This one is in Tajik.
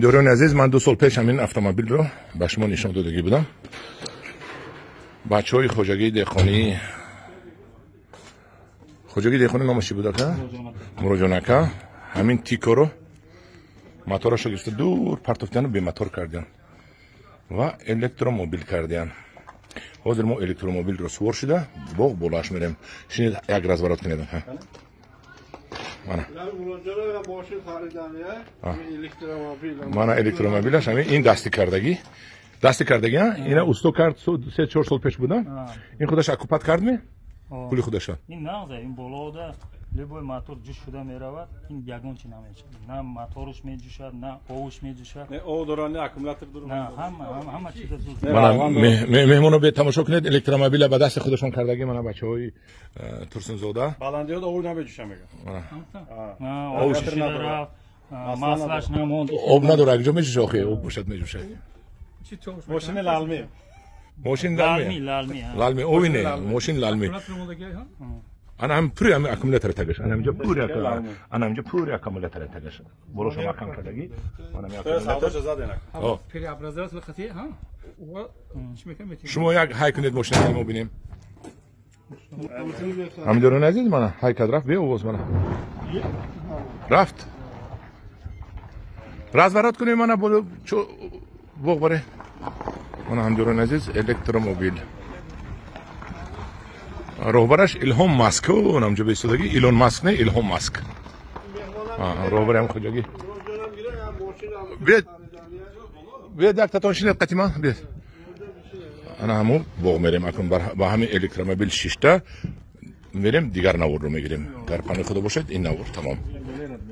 Ҳамдиёрони азиз, ман 2 сол пеш ҳамин автомобилро ба шумо нишон додагӣ будам. Бачаҳои хоҷагии деҳқонӣ, хоҷагии деҳқонӣ номаш чӣ буд, ака? Муроҷон ака ҳамин Тикоро моторашо гирифта, дур партофтияну бемотор кардиян ва электромобил кардиян. Ҳозир мо электромобилро сувор шуда, боғ болоаш мерем. Шинед, як разворот кунед. Мана, мана электромобилаш ҳамин. Ин дасти кардагӣ, дасти кардагӣ. Ина усто кард, 3-4 сол пеш буда. Ин худаш окупать кардми пули худаша? Ин нағза, ин болода любой мотор ҷӯш шуда меравад, ин ягон чи намешавад: на моторш меҷӯшад, на овуш меҷӯшад. Не ов дора, не аккумулятор дора. На, ҳама чиза зуд. Мана, меҳмоно, бе тамошо кунед, электромобила ба дасти худашон кардагӣ. Мана, бачаҳои Турсунзода. Баландиёд ов намеҷӯша, мега. Ов шуда, маслаш намонд. Об надора, якҷо меҷӯша охи? Об бошад, меҷӯшад. Мошини лалми. Мошин лалми, лалми ови не, мошин лалми. Ана ҳам пури ҳами аккумулятор тагаш, ана ҳамҷа пури, ана ҳамҷа пури аккумулятор тагаш, болошо маҳкам кардагӣ. Ана ҳами аккумулятор. Шумо як ҳай кунед мошина, мо бинем. Ҳамдиёрони азиз, мана ҳай кард, рафт беовоз. Мана рафт. Разворот кунем, мана боғ баре. Мана, ҳамдиёрони азиз, электромобил, роҳбараш Илҳом Маск, онамҷо беистодагӣ. Илон Маск не, Илҳом Маск, роҳбари ҳам хоҷагӣ. Биед, биед, яктатон шинед қатима, биед. Ана ҳамун боғ мерем акун, ба ҳамин электромобил шишта мерем, дигар наворро мегирем. Дар панои Худо бошед, ин навор тамом.